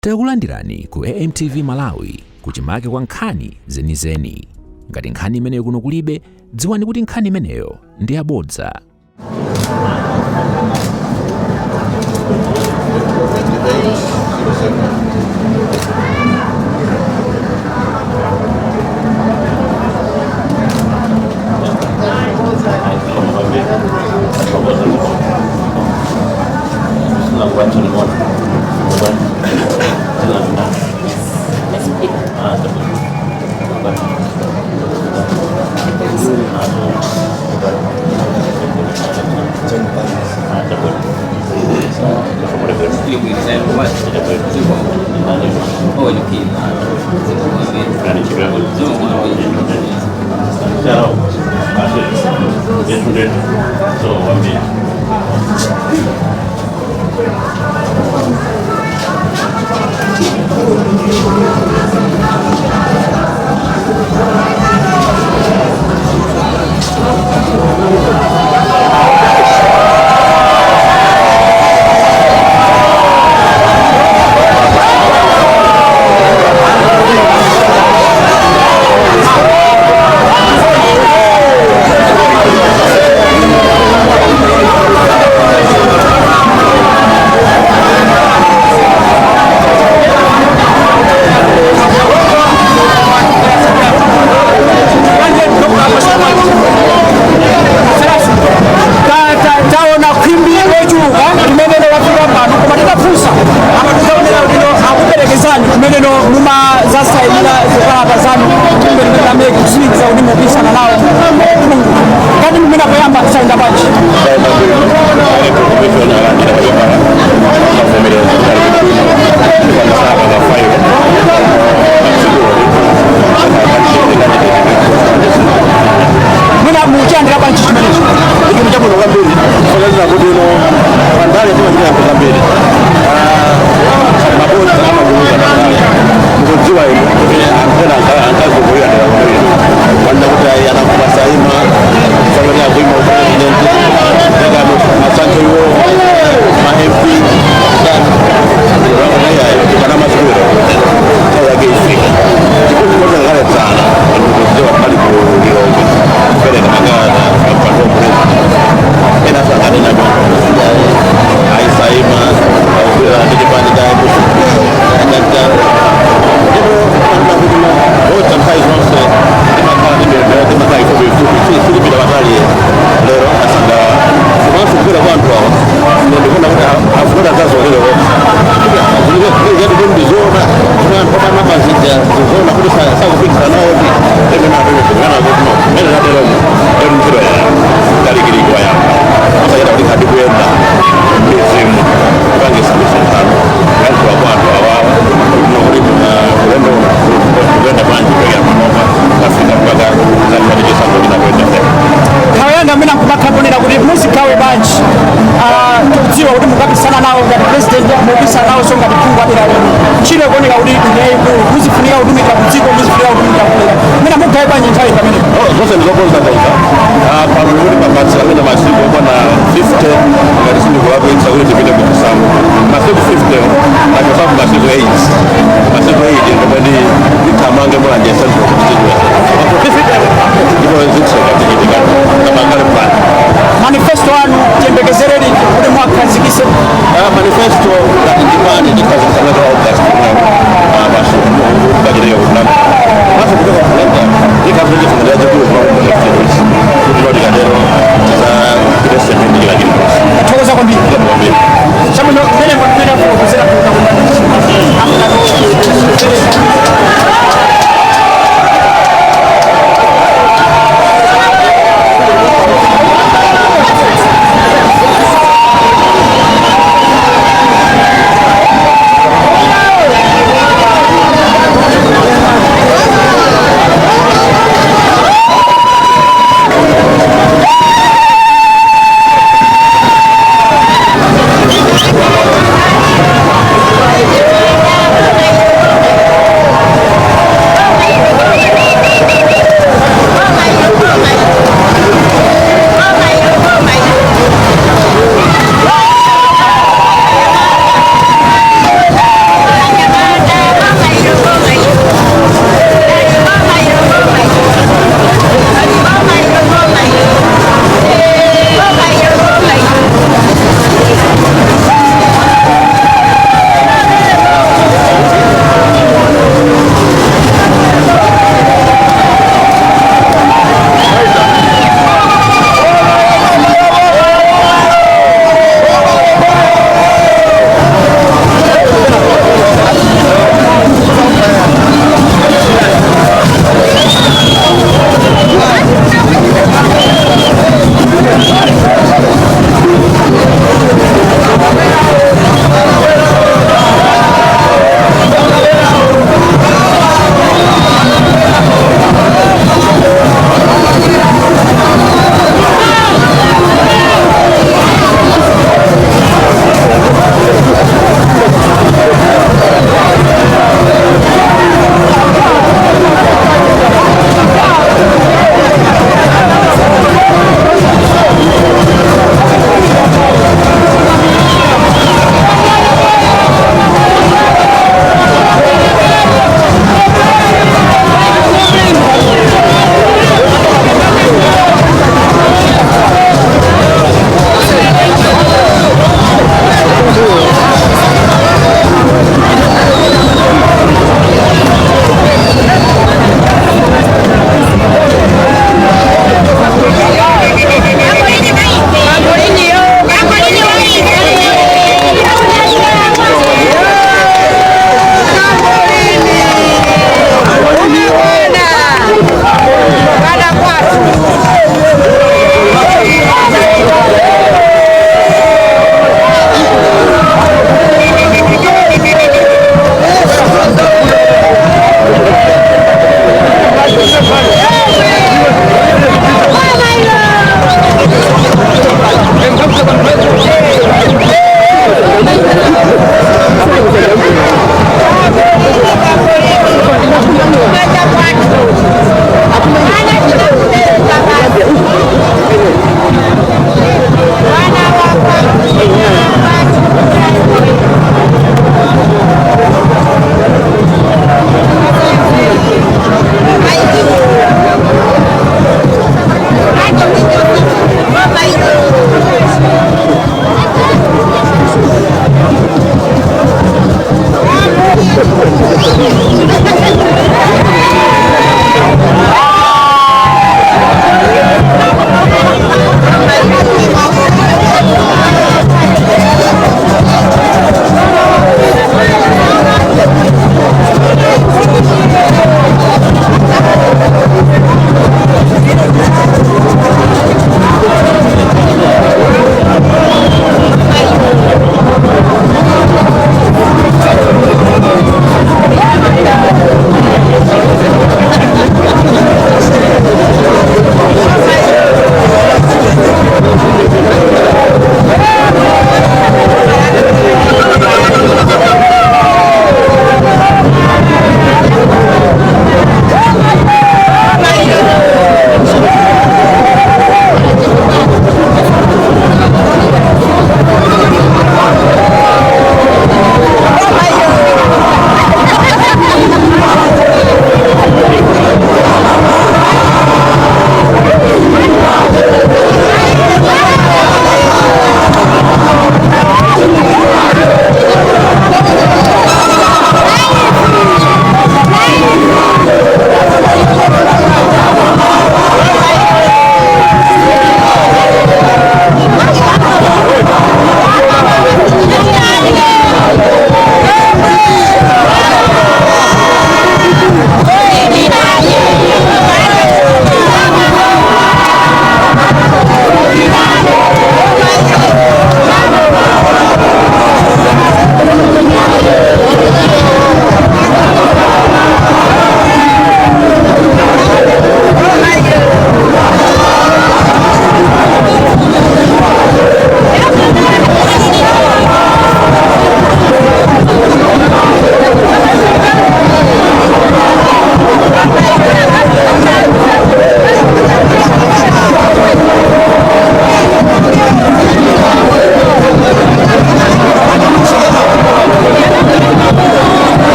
Takulandirani ku AMTV Malawi, kuchimake kwa nkhani zenizeni. Ngati nkhani imeneyo kuno kulibe, dziwani kuti nkhani imeneyo ndi yabodza. Taona khwimbi lochuluka limene lafika pano, koma titafunsa amatizaonera kuti akuperekezani kumeneno mumazasayinira zikalata zanu kumbe limene la MEC kutsimikiza kuti mupikisana nawo. Kati mumene poyamba sayenda bwanji? Commission alandira mapepala, avomereza kuti ali bwino, kwanisaka za failo mtsikoli. Mwina muchiyandira bwanji chimenecho? Ichi chabwino kwambiri, kufananiza kuti ino pandale timachita anthu zambiri, mabodza amaguluza pandale. Mukudziwa ino kuti anthu ena ankazungulira dera kwambiri kwanena kuti ayi anakuba saima kufanira kuima upresident, eka masankho iwo ma MP kana masewero, nthawi yake ifika. Chikuti ngale tsana mukudziwa pali ku Lilongwe kupereka makalata mpando wa president, ena sanganena ayisaima ndi chipani cha ndipo kuti bodza nthawi zonse timakhala timakhala ifupi ifupi, silipita patali. Lero asangalala komanso kupita kwa anthu awa, ine ndikuona kuti afuna azazolere okha kuti ndizoona kuti anthu amanamazija zizoona kuti sakupikisana nawo ti ene napepeana kuti no mene nateromo eri ntchito ya kalikiliki wayamba osachita kuti khadi kuyenda mizimu kupangisa misonkhano kuyankhula kwa anthu awawa kuti ulendo uno kuyenda bwanji kuwekera panopa kafika mpaka zakati chisankho china 27. Nthawi yanga amene nkumakhaponera kuti muzigawe bwanji? Tikudziwa kuti mukapikisana nawo ngati president, mukapikisana nawo so ngati phungu adera lino. Ntchito ikuoneka kuti ndiyayikulu, muzifunika kutumika kudziko, muzifunika kutumika kulera. Mwina mugawe bwanji nthawi pamene? Zonse ndizokonzakonza. Pano ndikuti papatsira amene masiku okwana 50, ngati sindikulakwitsa, kuti tipite ku chisankho. Masiku 50 tachosapo masiku 8, masiku 8 ndomwe ndi ndithamange Mulanje Central Constituency, ndipo zitseka zichitika kapangale plan. Manifesto anu tiyembekezereni kuti mwakhazikise? Manifesto ngati ndipani ndikhazikisa mwezi wa August basi kukachitike kunanga maso kuchoka kulenda ndikhazochifunira chikulu kuno constituency kuti loti katero tizapite sementi chila chilichonse. Tathokoza kwambiri. Kwambiri. Chabwino, mmene mwamene afotokozera.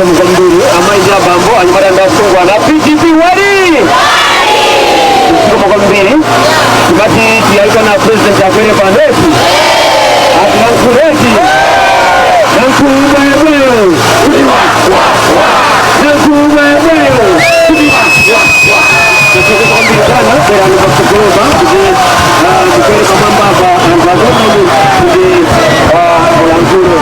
Zikomo kwambiri, amayi ndi abambo, anyamata ndi asungwana. PDP wali! Zikomo kwambiri. Tikati tiyaitana President akwere pandepi atilankhuleti nankhubwebwe nankhubwebwe. Kwambiri bwana, bwerani patsogolopa kuti mukwere pamwamba apa, anthu akuoneni kuti mulankhule.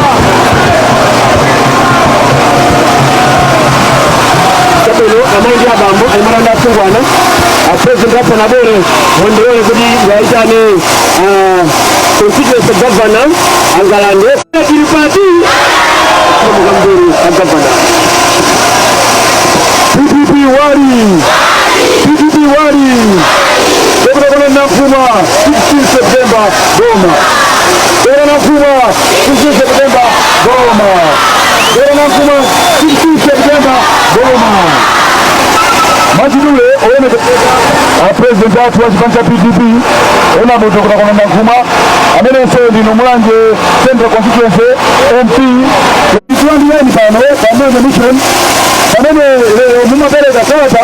Chabwino, amayi ndi abambo, anyamata ndi asungwana, President asanabwere, mundilole kuti ndiwayitane constituency governor angalande. Tili pati kwambiri, agavana. PPP wali! PPP wali! Dr. Nankhumwa, 16 September, Boma. Dr. Nankhumwa, 16 September, Boma. Dr. Nankhumwa, 16 September, Boma. Mwachidule, olemekezeka a President athu wa chipani cha PDP, Honorable Dr. Nankhumwa, amenenso ndinu Mulanje Central Constituency MP, tikulandireni pano pamene mission, pamene lero mumapereka kalata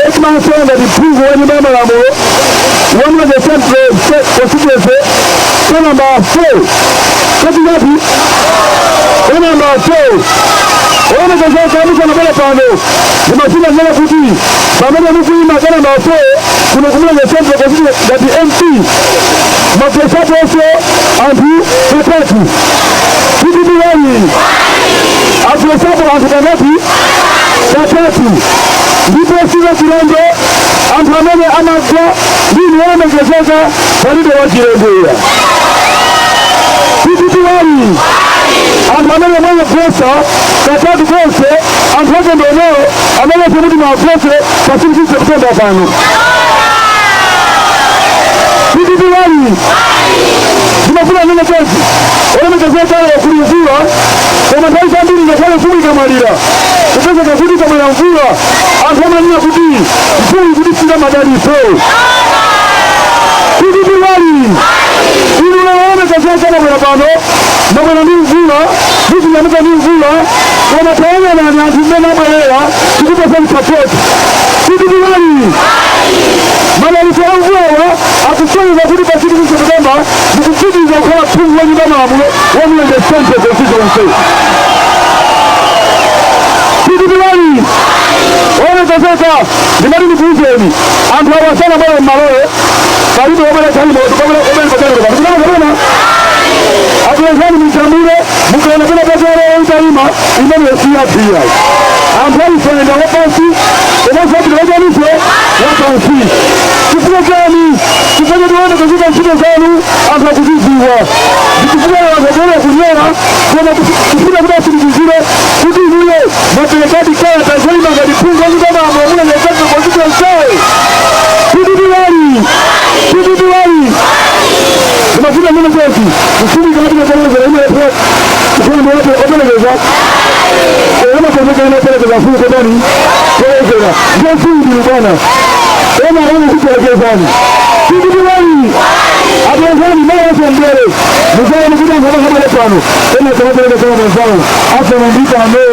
etimanso ngati phungu wa Nyumba ya Malamulo wa Mulanje Central Constituency kwa namba 4 kachikapi kwa namba 4. Olemekezeka, musanabwere pano, ndimafuna nena kuti pamene mukuyima kwa namba 4 kuno ku Mulanje Central Constituency ngati MP, mwapesaponso anthu katatu. PDP wali! Apesapo anthu kangati? Katatu. Ndipo sizo chilendo, anthu amene amagwa ndinu olemekezeka, palibe wachilendoya. PDP wali! Anthu amene mwayegwesa katatu konse, anthu ake ndonewo amene kuti mwagwese pa 16 September pano. PDP wali! Ndimafuna nene chonchi, olemekezeka, kuli mvula, koma nthawi zambiri ngakhale mfumu ikamwalira, kupezeka kuti kamwera mvula, anthu amanena kuti mfumu ikutisira madalitso. PDP wali! Inu olemekezeka, mabwera pano, mabwera ndi mvula, muzinyamuka ndi mvula, koma taonanani anthu mmene abwerera tikupasani support. PDP wali! Madalitso a mvulawa akusonyeza kuti pa 16 September mukupitiriza kukhala phungu wa Nyumba Malamulo wa Mulanje Central Constituency. PDP wali! Olemekezeka, ndimati ndikuuzeni, anthu awa sanabwere mmaloyo, palibe wobwera galimoto, obwere pagalimoto pano kapena atulezani mujambule. Mukaona pena pachalo itayima imene siyabhiya, anthu aifenda wapansi komanso apita wachaniso wapansi. Chifukwa chani? Chifukwa choti olemekezeka, ntchito zanu anthu akuzidziwa. Ndichifukwa anthu akuona kunyera, koma kufuna kuti atsimikizire kuti inuyo mwaperekadi kalata zoyima ngati phungu wa Nyumba Malamulo Mulanje Central Constituency. PDP wali! PDP wali! Ndimafuna mene chonchi, mfumu ikamati ine mfumu operekeza amakoneka inoperekeza mfumu kotani kuelezera ndio mfumu ndinu bwana ena aone kuperekezani. PDP wali! Atenzani mara mbele muzao nikuja ngoma kama pano ena kamapereka kama mwenzao afa nandika no.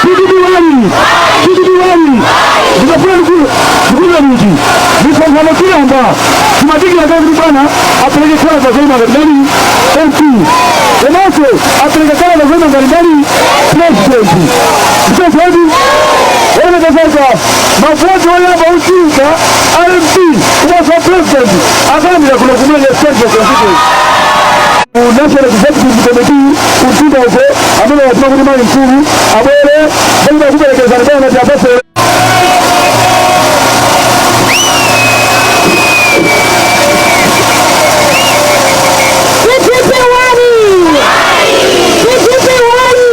PDP wali! PDP wali! Ndikafuna ndikuza niji misonkhano chiyamba timadikira kuti bwana apereke kalata zoyima ngati ndani? MP. Komanso apereke kalata zoyima ngati ndani? President. Ndichozedi, olemekezeka, mavoti oyamba uchuluka MP komanso President akayambira kuno ku Mulanje Central Constituency. National Executive Committee kutinda uko amene watima kuti mayi mkulu abwere baida kuperekezana bwana ti apase. PDP wali! PDP wali!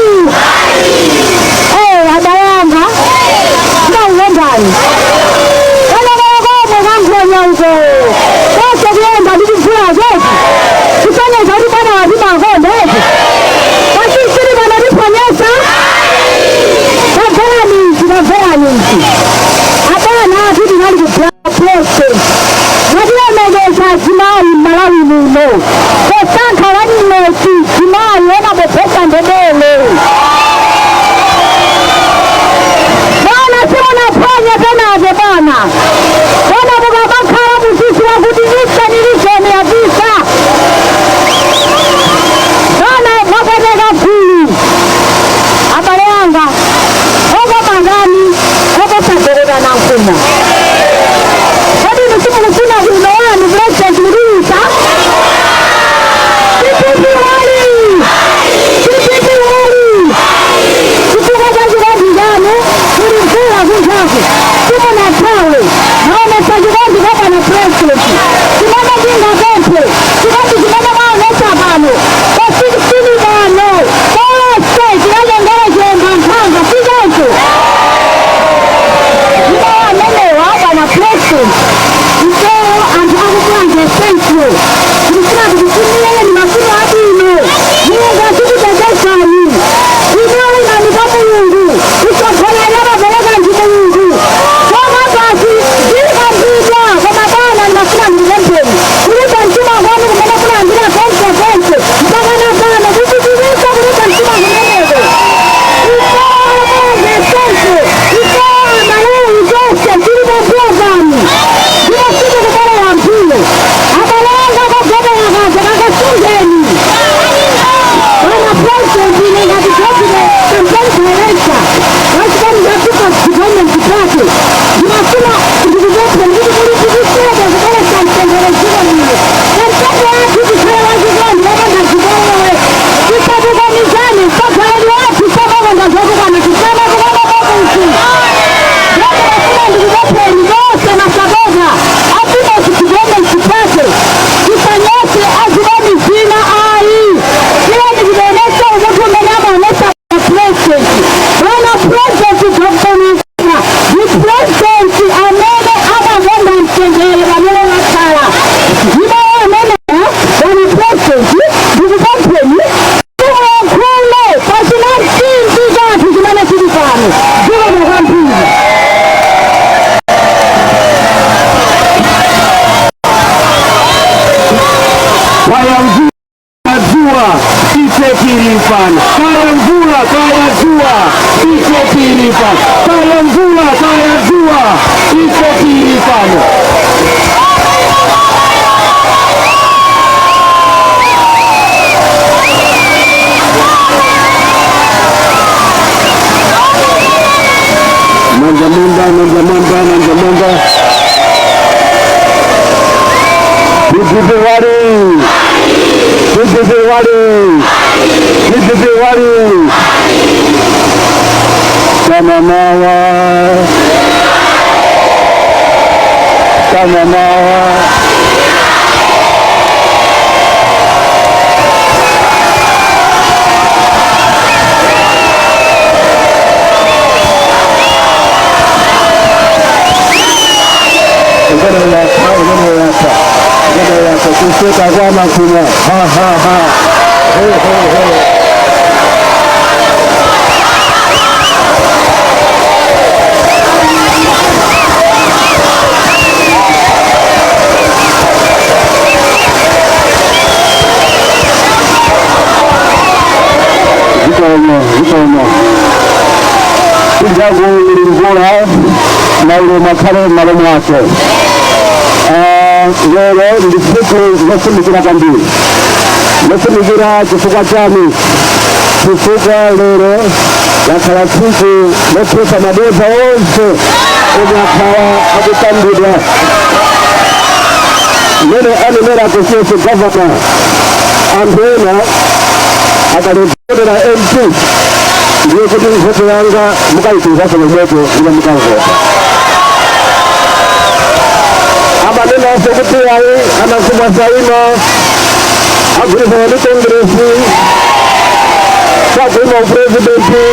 Eh, abayanga ndaulombani kanokokomwe kankhonya uko kose kuyenda ndikuvula zoti kusonyeza kuti bwana watimakonda eti pasisiri bwana tiphonyesa. Tamvera minzi, tamvera minzi, abana ati tinali ku process mwatilemekeza azimayi m'Malawi muno posankha wanimeti zimayi. Kaya mvula jua, ife tili pano. Kaya mvula, kaya jua, ife tili pano. Kaya mvula, kaya jua, ife tili pano. Manja mwamba, manja mwamba, manja mwamba. DPP wali, DPP wali, DPP wali. Chama mawa, chama mawa. Kuseka kwa makuma ha ha ha he he he. Zikomo, zikomo. Kujakulingula na ule makhale m'malo mwake. Lero ndi tsiku lofunikira kwambiri, lofunikira chifukwa chani? Chifukwa lero lakhala tsiku lophetsa mabodza onse omwe akhala akutambidwa. Mmene anenera kusiyeso gavana, anthu ena akalipotera MP, ndiye kuti nkhope yanga mukayituzaso lomwepo ndipo mukavota. Amanenanso kuti ayi anakumwa saima agwirizana ndi Kongresi sakuima upurezidenti.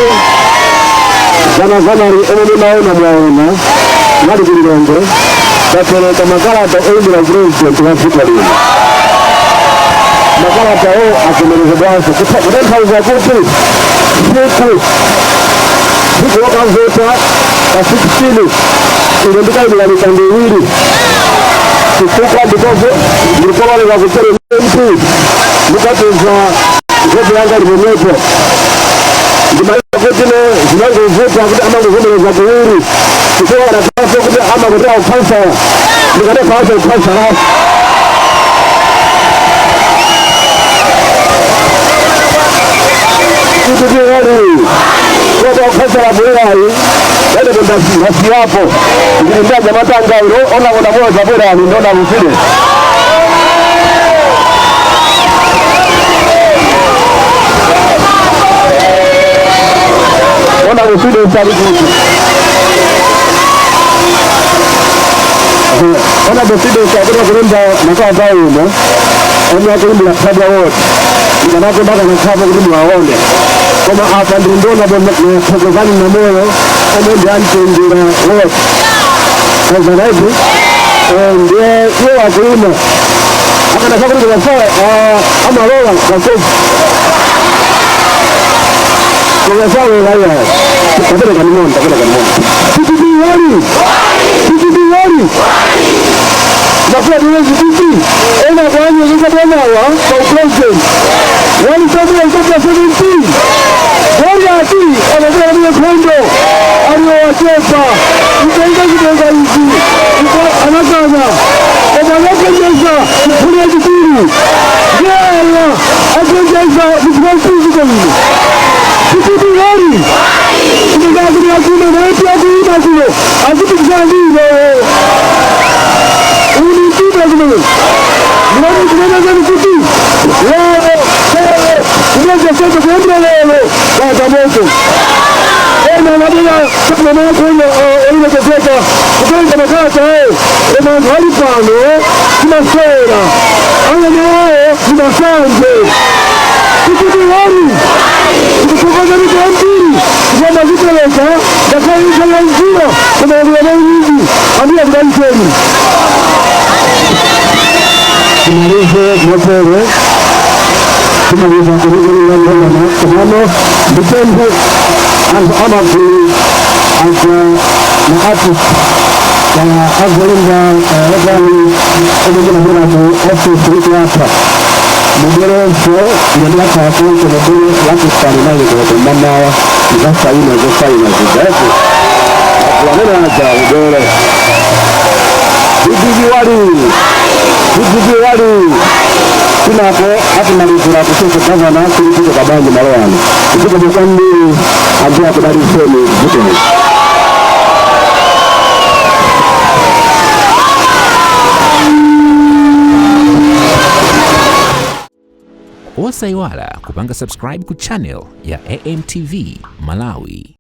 Zanazanali omwe munaona mwaona ngati kulilongo tapereka makalata oyimbira purezidenti wa dziko lino. Makalata o avomerezedwanso, kutanthauza kuti tsiku lokavota pa 16 ine ndikayimira mikando iwiri, chifukwa ndikozo ndikukololera kutere MP ndikapeza nkhope yanga ili pomwepo. Ndimaita kuti no zinangovuta kuti amangovomereza kuwiri, chifukwa kanakaso kuti amakutera ukhansala, ndikadakhalanso ukhansala. Kuti wali kwa ukhansala bwerayi ene ndasiyapo ndikuti matangairo ona kona moza bwerani ndona mufile. Ona mufile usali kuti ona mufile usali kulemba makalata uno omwe akulimbira khabwa wote ndikanakondaka nakhapa kuti muwaone, koma apa ndili ndona thokozani na moyo omwe ndi amtendera wote kazanaivi ndiye iwo wakuima akanakha kuti ndikasawa amalola kasofu kukasawela iya tapereka nimoni, tapereka nimoni. PPP wali, PPP wali. Ndafuna tiwezi kuti ena kwanyezesa bwanawa pa president walisabula isabula 17 Goliati anasema ndiye kondo aliyowachepa ikaika kidenga izi anakanya omanakenjeza mfuni chikulu yeye akenjeza mfuni lino PPP wali ndingakuti naiti akuima kuno azipikizana unipita kuno mnani kunena kuti leo leo kumeza sasa kuenda leo kwa moto ena nabila kama na kuno ile kufika kutoka makata ena hali pano tunasera anga nao tunasanje PPP wali kutoka ni kwambiri kwamba zipeleka ndakaisha ya njia kama wale hivi ambia mdaiseni tumalize mopere tumaliza kurudia kumano ndipembe anthu amagulu anthu na artist azoimba ogani omwe ndinabwera ku office wiki yatha. Mubwerenso, ine ndikakhala konko. Mubwere Lachisanu 9 koloko mmamawa, zasaina zosaina zijazo amene aja mubwere. DPP wali, DPP wali. Kenako atimalizira kusoso gavana kulipito kabanji malo ano. Zikomo kwambiri, ambuye akudalitseni. Zikomo. Osayiwala kupanga subscribe ku channel ya AMTV Malawi.